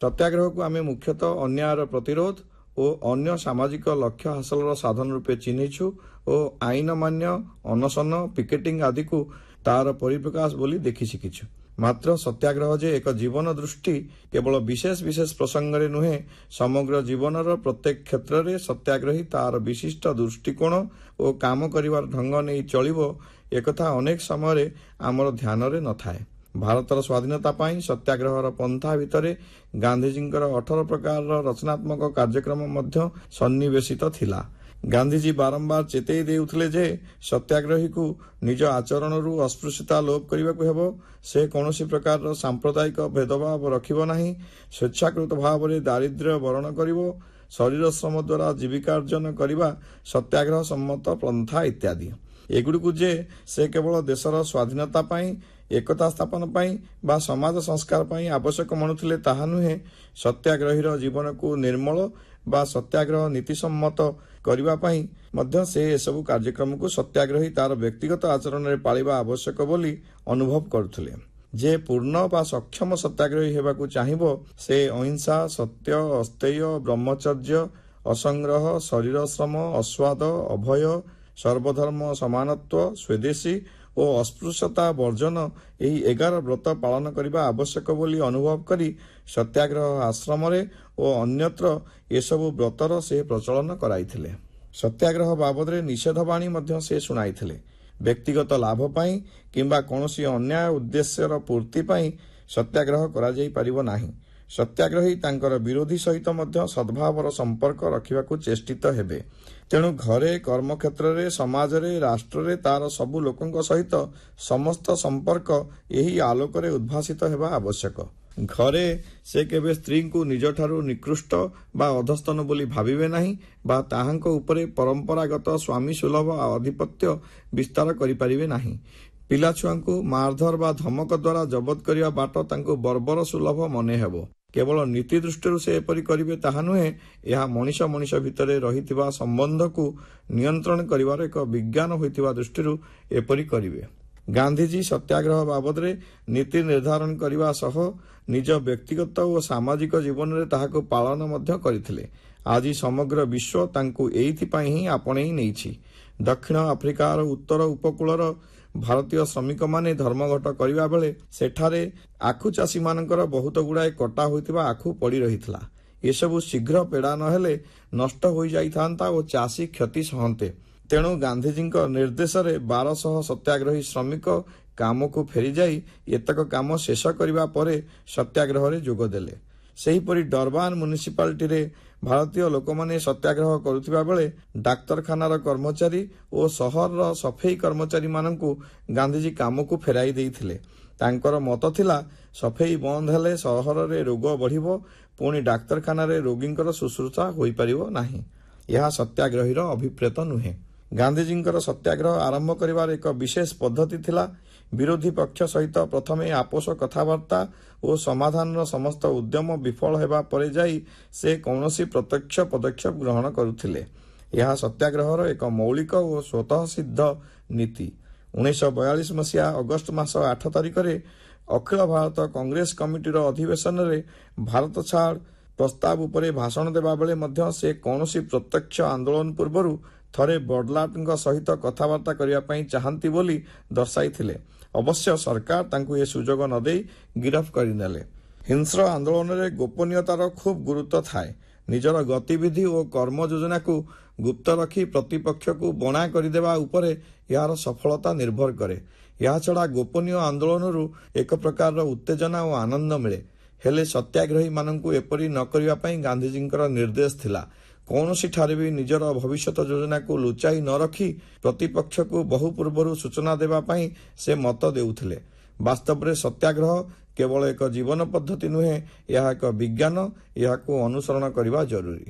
ସତ୍ୟାଗ୍ରହକୁ ଆମେ ମୁଖ୍ୟତଃ ଅନ୍ୟାୟର ପ୍ରତିରୋଧ ଓ ଅନ୍ୟ ସାମାଜିକ ଲକ୍ଷ୍ୟ ହାସଲର ସାଧନ ରୂପେ ଚିହ୍ନିଛୁ ଓ ଆଇନ ମାନ୍ୟ, ଅନଶନ, ପିକେଟିଂ ଆଦିକୁ ତାର ପରିପ୍ରକାଶ ବୋଲି ଦେଖି ଶିଖିଛୁ। ମାତ୍ର ସତ୍ୟାଗ୍ରହ ଯେ ଏକ ଜୀବନ ଦୃଷ୍ଟି, କେବଳ ବିଶେଷ ବିଶେଷ ପ୍ରସଙ୍ଗରେ ନୁହେଁ, ସମଗ୍ର ଜୀବନର ପ୍ରତ୍ୟେକ କ୍ଷେତ୍ରରେ ସତ୍ୟାଗ୍ରହୀ ତାର ବିଶିଷ୍ଟ ଦୃଷ୍ଟିକୋଣ ଓ କାମ କରିବାର ଢଙ୍ଗ ନେଇ ଚଳିବ, ଏକଥା ଅନେକ ସମୟରେ ଆମର ଧ୍ୟାନରେ ନଥାଏ। ଭାରତର ସ୍ୱାଧୀନତା ପାଇଁ ସତ୍ୟାଗ୍ରହର ପନ୍ଥା ଭିତରେ ଗାନ୍ଧିଜୀଙ୍କର 18 ପ୍ରକାରର ରଚନାତ୍ମକ କାର୍ଯ୍ୟକ୍ରମ ମଧ୍ୟ ସନ୍ନିବେଶିତ ଥିଲା। ଗାନ୍ଧିଜୀ ବାରମ୍ବାର ଚେତେଇ ଦେଉଥିଲେ ଯେ ସତ୍ୟାଗ୍ରହୀକୁ ନିଜ ଆଚରଣରୁ ଅସ୍ପୃଶ୍ୟତା ଲୋପ କରିବାକୁ ହେବ। ସେ କୌଣସି ପ୍ରକାରର ସାମ୍ପ୍ରଦାୟିକ ଭେଦଭାବ ରଖିବ ନାହିଁ, ସ୍ୱେଚ୍ଛାକୃତ ଭାବରେ ଦାରିଦ୍ର୍ୟ ବରଣ କରିବ, ଶରୀର ଶ୍ରମ ଦ୍ୱାରା ଜୀବିକାର୍ଜନ କରିବା ସତ୍ୟାଗ୍ରହ ସମ୍ମତ ପନ୍ଥା ଇତ୍ୟାଦି। ଏଗୁଡ଼ିକୁ ଯେ ସେ କେବଳ ଦେଶର ସ୍ୱାଧୀନତା ପାଇଁ, ଏକତା ସ୍ଥାପନ ପାଇଁ ବା ସମାଜ ସଂସ୍କାର ପାଇଁ ଆବଶ୍ୟକ ମଣୁଥିଲେ ତାହା ନୁହେଁ, ସତ୍ୟାଗ୍ରହୀର ଜୀବନକୁ ନିର୍ମଳ ବା ସତ୍ୟାଗ୍ରହ ନୀତିସମ୍ମତ କରିବା ପାଇଁ ମଧ୍ୟ ସେ ଏସବୁ କାର୍ଯ୍ୟକ୍ରମକୁ ସତ୍ୟାଗ୍ରହୀ ତାର ବ୍ୟକ୍ତିଗତ ଆଚରଣରେ ପାଳିବା ଆବଶ୍ୟକ ବୋଲି ଅନୁଭବ କରୁଥିଲେ। ଯେ ପୂର୍ଣ୍ଣ ବା ସକ୍ଷମ ସତ୍ୟାଗ୍ରହୀ ହେବାକୁ ଚାହିଁବ, ସେ ଅହିଂସା, ସତ୍ୟ, ଅସ୍ତେୟ, ବ୍ରହ୍ମଚର୍ଯ୍ୟ, ଅସଂଗ୍ରହ, ଶରୀର ଶ୍ରମ, ଅସ୍ୱାଦ, ଅଭୟ, ସର୍ବଧର୍ମ ସମାନତ୍ୱ, ସ୍ୱଦେଶୀ ଓ ଅସ୍ପୃଶ୍ୟତା ବର୍ଜନ ଏହି 11 ବ୍ରତ ପାଳନ କରିବା ଆବଶ୍ୟକ ବୋଲି ଅନୁଭବ କରି ସତ୍ୟାଗ୍ରହ ଆଶ୍ରମରେ ଓ ଅନ୍ୟତ୍ର ଏସବୁ ବ୍ରତର ସେ ପ୍ରଚଳନ କରାଇଥିଲେ। ସତ୍ୟାଗ୍ରହ ବାବଦରେ ନିଷେଧବାଣୀ ମଧ୍ୟ ସେ ଶୁଣାଇଥିଲେ। ବ୍ୟକ୍ତିଗତ ଲାଭ ପାଇଁ କିମ୍ବା କୌଣସି ଅନ୍ୟାୟ ଉଦ୍ଦେଶ୍ୟର ପୂର୍ତ୍ତି ପାଇଁ ସତ୍ୟାଗ୍ରହ କରାଯାଇ ପାରିବ ନାହିଁ। ସତ୍ୟାଗ୍ରହୀ ତାଙ୍କର ବିରୋଧୀ ସହିତ ମଧ୍ୟ ସଦ୍ଭାବର ସମ୍ପର୍କ ରଖିବାକୁ ଚେଷ୍ଟିତ ହେବେ। ତେଣୁ ଘରେ, କର୍ମକ୍ଷେତ୍ରରେ, ସମାଜରେ, ରାଷ୍ଟ୍ରରେ ତାର ସବୁ ଲୋକଙ୍କ ସହିତ ସମସ୍ତ ସମ୍ପର୍କ ଏହି ଆଲୋକରେ ଉଦ୍ଭାସିତ ହେବା ଆବଶ୍ୟକ। ଘରେ ସେ କେବେ ସ୍ତ୍ରୀଙ୍କୁ ନିଜଠାରୁ ନିକୃଷ୍ଟ ବା ଅଧସ୍ତନ ବୋଲି ଭାବିବେ ନାହିଁ ବା ତାହାଙ୍କ ଉପରେ ପରମ୍ପରାଗତ ସ୍ୱାମୀ ସୁଲଭ ଆଧିପତ୍ୟ ବିସ୍ତାର କରିପାରିବେ ନାହିଁ। ପିଲାଛୁଆଙ୍କୁ ମାରଧର ବା ଧମକ ଦ୍ୱାରା ଜବତ କରିବା ବାଟ ତାଙ୍କୁ ବର୍ବର ସୁଲଭ ମନେ ହେବ। କେବଳ ନୀତି ଦୃଷ୍ଟିରୁ ସେ ଏପରି କରିବେ ତାହା ନୁହେଁ, ଏହା ମଣିଷ ମଣିଷ ଭିତରେ ରହିଥିବା ସମ୍ବନ୍ଧକୁ ନିୟନ୍ତ୍ରଣ କରିବାର ଏକ ବିଜ୍ଞାନ ହୋଇଥିବା ଦୃଷ୍ଟିରୁ ଏପରି କରିବେ। ଗାନ୍ଧିଜୀ ସତ୍ୟାଗ୍ରହ ବାବଦରେ ନୀତି ନିର୍ଦ୍ଧାରଣ କରିବା ସହ ନିଜ ବ୍ୟକ୍ତିଗତ ଓ ସାମାଜିକ ଜୀବନରେ ତାହାକୁ ପାଳନ ମଧ୍ୟ କରିଥିଲେ। ଆଜି ସମଗ୍ର ବିଶ୍ୱ ତାଙ୍କୁ ଏଇଥିପାଇଁ ହିଁ ଆପଣେଇ ନେଇଛି। ଦକ୍ଷିଣ ଆଫ୍ରିକାର ଉତ୍ତର ଉପକୂଳର ଭାରତୀୟ ଶ୍ରମିକମାନେ ଧର୍ମଘଟ କରିବା ବେଳେ ସେଠାରେ ଆଖୁ ଚାଷୀମାନଙ୍କର ବହୁତ ଗୁଡ଼ାଏ କଟା ହୋଇଥିବା ଆଖୁ ପଡ଼ି ରହିଥିଲା। ଏସବୁ ଶୀଘ୍ର ପେଡ଼ା ନହେଲେ ନଷ୍ଟ ହୋଇଯାଇଥାନ୍ତା ଓ ଚାଷୀ କ୍ଷତି ସହନ୍ତେ। ତେଣୁ ଗାନ୍ଧିଜୀଙ୍କ ନିର୍ଦ୍ଦେଶରେ 1200 ସତ୍ୟାଗ୍ରହୀ ଶ୍ରମିକ କାମକୁ ଫେରିଯାଇ ଏତକ କାମ ଶେଷ କରିବା ପରେ ସତ୍ୟାଗ୍ରହରେ ଯୋଗ ଦେଲେ। ସେହିପରି ଡରବାନ ମ୍ୟୁନିସିପାଲିଟିରେ ଭାରତୀୟ ଲୋକମାନେ ସତ୍ୟାଗ୍ରହ କରୁଥିବା ବେଳେ ଡାକ୍ତରଖାନାର କର୍ମଚାରୀ ଓ ସହରର ସଫେଇ କର୍ମଚାରୀମାନଙ୍କୁ ଗାନ୍ଧିଜୀ କାମକୁ ଫେରାଇ ଦେଇଥିଲେ। ତାଙ୍କର ମତ ଥିଲା, ସଫେଇ ବନ୍ଦ ହେଲେ ସହରରେ ରୋଗ ବଢ଼ିବ, ପୁଣି ଡାକ୍ତରଖାନାରେ ରୋଗୀଙ୍କର ଶୁଶ୍ରୂଷା ହୋଇପାରିବ ନାହିଁ। ଏହା ସତ୍ୟାଗ୍ରହୀର ଅଭିପ୍ରେତ ନୁହେଁ। ଗାନ୍ଧିଜୀଙ୍କର ସତ୍ୟାଗ୍ରହ ଆରମ୍ଭ କରିବାର ଏକ ବିଶେଷ ପଦ୍ଧତି ଥିଲା। ବିରୋଧୀ ପକ୍ଷ ସହିତ ପ୍ରଥମେ ଆପୋଷ କଥାବାର୍ତ୍ତା ଓ ସମାଧାନର ସମସ୍ତ ଉଦ୍ୟମ ବିଫଳ ହେବା ପରେ ଯାଇ ସେ କୌଣସି ପ୍ରତ୍ୟକ୍ଷ ପଦକ୍ଷେପ ଗ୍ରହଣ କରୁଥିଲେ। ଏହା ସତ୍ୟାଗ୍ରହର ଏକ ମୌଳିକ ଓ ସ୍ୱତଃସିଦ୍ଧ ନୀତି। 1942 ମସିହା ଅଗଷ୍ଟ ମାସ 8 ତାରିଖରେ ଅଖିଳ ଭାରତ କଂଗ୍ରେସ କମିଟିର ଅଧିବେଶନରେ ଭାରତ ଛାଡ଼ ପ୍ରସ୍ତାବ ଉପରେ ଭାଷଣ ଦେବାବେଳେ ମଧ୍ୟ ସେ କୌଣସି ପ୍ରତ୍ୟକ୍ଷ ଆନ୍ଦୋଳନ ପୂର୍ବରୁ ଥରେ ବଡଲାଟଙ୍କ ସହିତ କଥାବାର୍ତ୍ତା କରିବା ପାଇଁ ଚାହାନ୍ତି ବୋଲି ଦର୍ଶାଇଥିଲେ। ଅବଶ୍ୟ ସରକାର ତାଙ୍କୁ ଏ ସୁଯୋଗ ନ ଦେଇ ଗିରଫ କରିନେଲେ। ହିଂସ୍ର ଆନ୍ଦୋଳନରେ ଗୋପନୀୟତାର ଖୁବ୍ ଗୁରୁତ୍ୱ ଥାଏ। ନିଜର ଗତିବିଧି ଓ କର୍ମ ଯୋଜନାକୁ ଗୁପ୍ତ ରଖି ପ୍ରତିପକ୍ଷକୁ ବଣା କରିଦେବା ଉପରେ ଏହାର ସଫଳତା ନିର୍ଭର କରେ। ଏହାଛଡ଼ା ଗୋପନୀୟ ଆନ୍ଦୋଳନରୁ ଏକ ପ୍ରକାରର ଉତ୍ତେଜନା ଓ ଆନନ୍ଦ ମିଳେ। ହେଲେ ସତ୍ୟାଗ୍ରହୀମାନଙ୍କୁ ଏପରି ନ କରିବା ପାଇଁ ଗାନ୍ଧିଜୀଙ୍କର ନିର୍ଦ୍ଦେଶ ଥିଲା। କୌଣସିଠାରେ ବି ନିଜର ଭବିଷ୍ୟତ ଯୋଜନାକୁ ଲୁଚାଇ ନ ରଖି ପ୍ରତିପକ୍ଷକୁ ବହୁ ପୂର୍ବରୁ ସୂଚନା ଦେବା ପାଇଁ ସେ ମତ ଦେଉଥିଲେ। ବାସ୍ତବରେ ସତ୍ୟାଗ୍ରହ କେବଳ ଏକ ଜୀବନ ପଦ୍ଧତି ନୁହେଁ, ଏହା ଏକ ବିଜ୍ଞାନ। ଏହାକୁ ଅନୁସରଣ କରିବା ଜରୁରୀ।